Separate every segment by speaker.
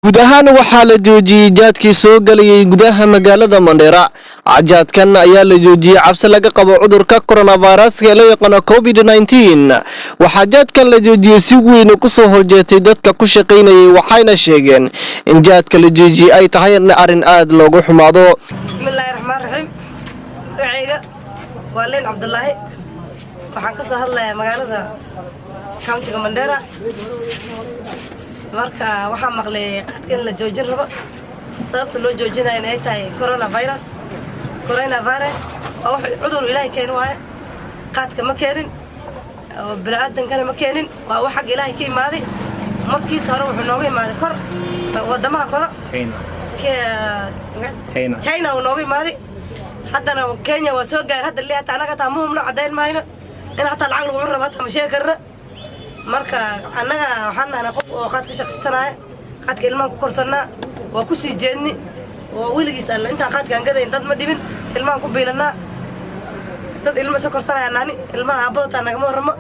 Speaker 1: Guud ahaan waxaa la joojiyey jaadkii soo gelayay gudaha magaalada Mandheera. Jaadkan ayaa la joojiyey cabsi laga qabo cudurka coronaviruska ee loo yaqaano COVID-19. Waxaa jaadkan la joojiyey si weyn kusoo horjeetay dadka ku shaqaynayay, waxayna sheegeen in jaadka la joojiyey ay tahay arrin aad loogu xumaado.
Speaker 2: Bismillaahi raxmaan raxiim. Magacayga waa Leen Cabdulaahi. Waxaan ka soo hadlayaa magaalada countyga Mandheera. Marka waxaan maqlay qaadka in la joojin rabo, sababta loo joojinayana ay tahay coronavirus. Coronavirus waa wax cudur Ilaahay keeni waaye. Qaadka ma keenin oo bini'aadankana ma keenin, waa wax xagga Ilaahay ka imaaday. Markiisa hore wuxuu nooga imaaday kor, wadamaha koro, China uu nooga imaaday. Haddana Kenya waa soo gaaray. Hadda li hataa annaga hataa muhumno caddayn mahayno in hataa lacag lagu rabo, hataa ma sheegi karna. Marka annaga waxaan nahnay qof oo qaad ka shaqaysanaya. Qaadka ilmahan ku korsannaa, waa ku sii jeedni oo weligiis alle intaan qaadka aan gadayn dad ma dhibin, ilmahan ku biilanaa. Dad ilmo isa korsanaya naani, ilmaha aabbadotaa nagama warramo.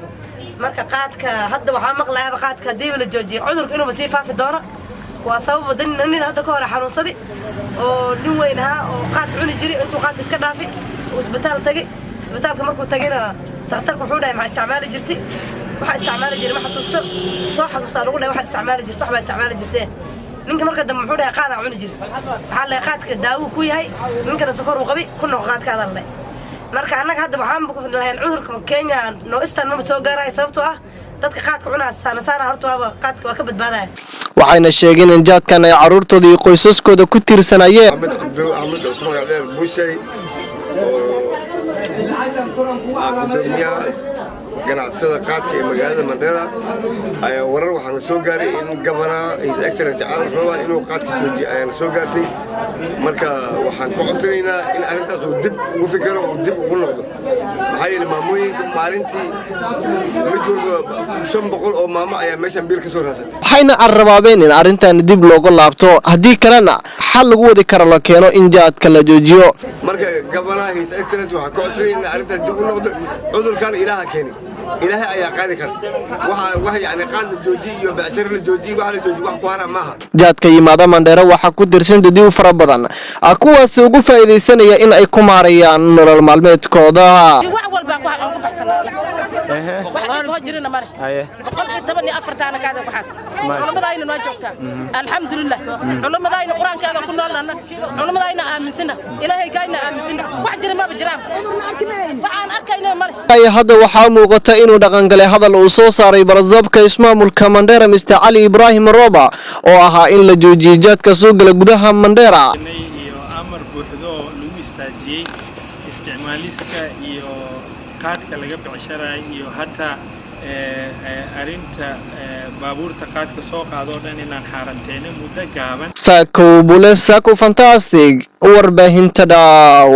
Speaker 2: Marka qaadka hadda waxaa maqlayaaba qaadka haddiiba la joojiyay, cudurka inuuba sii faafi doono. Waa sababa nin hadda ka hore xanuunsadi oo nin weyn ahaa oo qaad cuni jiray, intuu qaadka iska dhaafi uu isbitaal tagay. Isbitaalka markuu tagayna, takhtarku wuxuu dhahay: "Maxaa isticmaali jirtay?" "Waxaa isticmaali jiray ma xasuusto." "Soo xasuustaa," lagu dhahay, "waxaad isticmaali jirta, wax baa isticmaali jirtee." Ninka marka dambe muxuu dhahay: "Qaadaa cuni jiray." Waxaa la qaadka daawo ku yahay, ninkana sokor uu qabi, ku noqo qaadkaada la. Marka annaga hadda waxaan lahayn cudurka Kenya no istan maba soo gaaraya, sababtoo ah dadka qaadka cunaa saana saana horta waaba qaadka waa ka badbaadaya.
Speaker 1: Waxayna sheegeen in jaadkan ay carruurtooda iyo qoysaskooda ku tiirsanayeen.
Speaker 3: Axmed Cabdi Axmed oo ku magac dheer Buushay, oo ah gudoomiyaha ganacsada qaadka ee magaalada Mandheera ayaa warar waxaana soo gaaray in governor, His Excellency Aadan Roba, inuu qaadka joojiye ayaana soo gaartay. Marka waxaan ka codsanaynaa in arrintaas uu dib ugu fikiro oo dib ugu noqdo, maxaa yeele maamooyinka maalintii mid walba 500 oo maamo ayaa meeshan biil ka soo raadsatay.
Speaker 1: Waxayna carrabaabeen in arrintan dib looga laabto, haddii kalena xal lagu wadi karo la keeno in jaadka la joojiyo.
Speaker 3: Marka governor, His Excellency, waxaan ka codsanaynaa in arrintaas dib u noqdo. Cudurkan Ilaaha keeni, Ilaahay ayaa qaadi kara. Waxa wax yacni qaad la joojiye iyo becsharo la joojiye, wax la joojiye wax ku hara maaha.
Speaker 1: Jaadka yimaada Mandheero waxaa ku dirsan dadiw fara badan, kuwaasi ugu faa'iidaysanaya in ay ku maarayaan nolol maalmeedkooda.
Speaker 4: Wax walbaan ku baxsanaa, wax dhib jirina male. 114-taana kaada waxaas culamadayna noo joogtaa, alxamdulilah. Culamadayna Qur-aankeeda ku noolnana, culamadayna aaminsana, Ilaahay kaayna aaminsana. Wax jira maba jiraan, waxaan arkayna male.
Speaker 1: Hadda waxaa muuqata inuu dhaqangalay hadal uu soo saaray barasaabka ismaamulka Mandheera, Mister Cali Ibraahim Roba, oo ahaa in la joojiyey jaadka soo gala gudaha Mandheera.
Speaker 5: Iyo amar buuxdo oo lagu istaajiyey isticmaaliska iyo qaadka laga becsharayo iyo hataa arrinta baabuurta qaadka soo qaado oo dhan inaan xaaranteynay muddo gaaban.
Speaker 1: Saakow Bule Saako Fantastic, warbaahinta Dhaaw.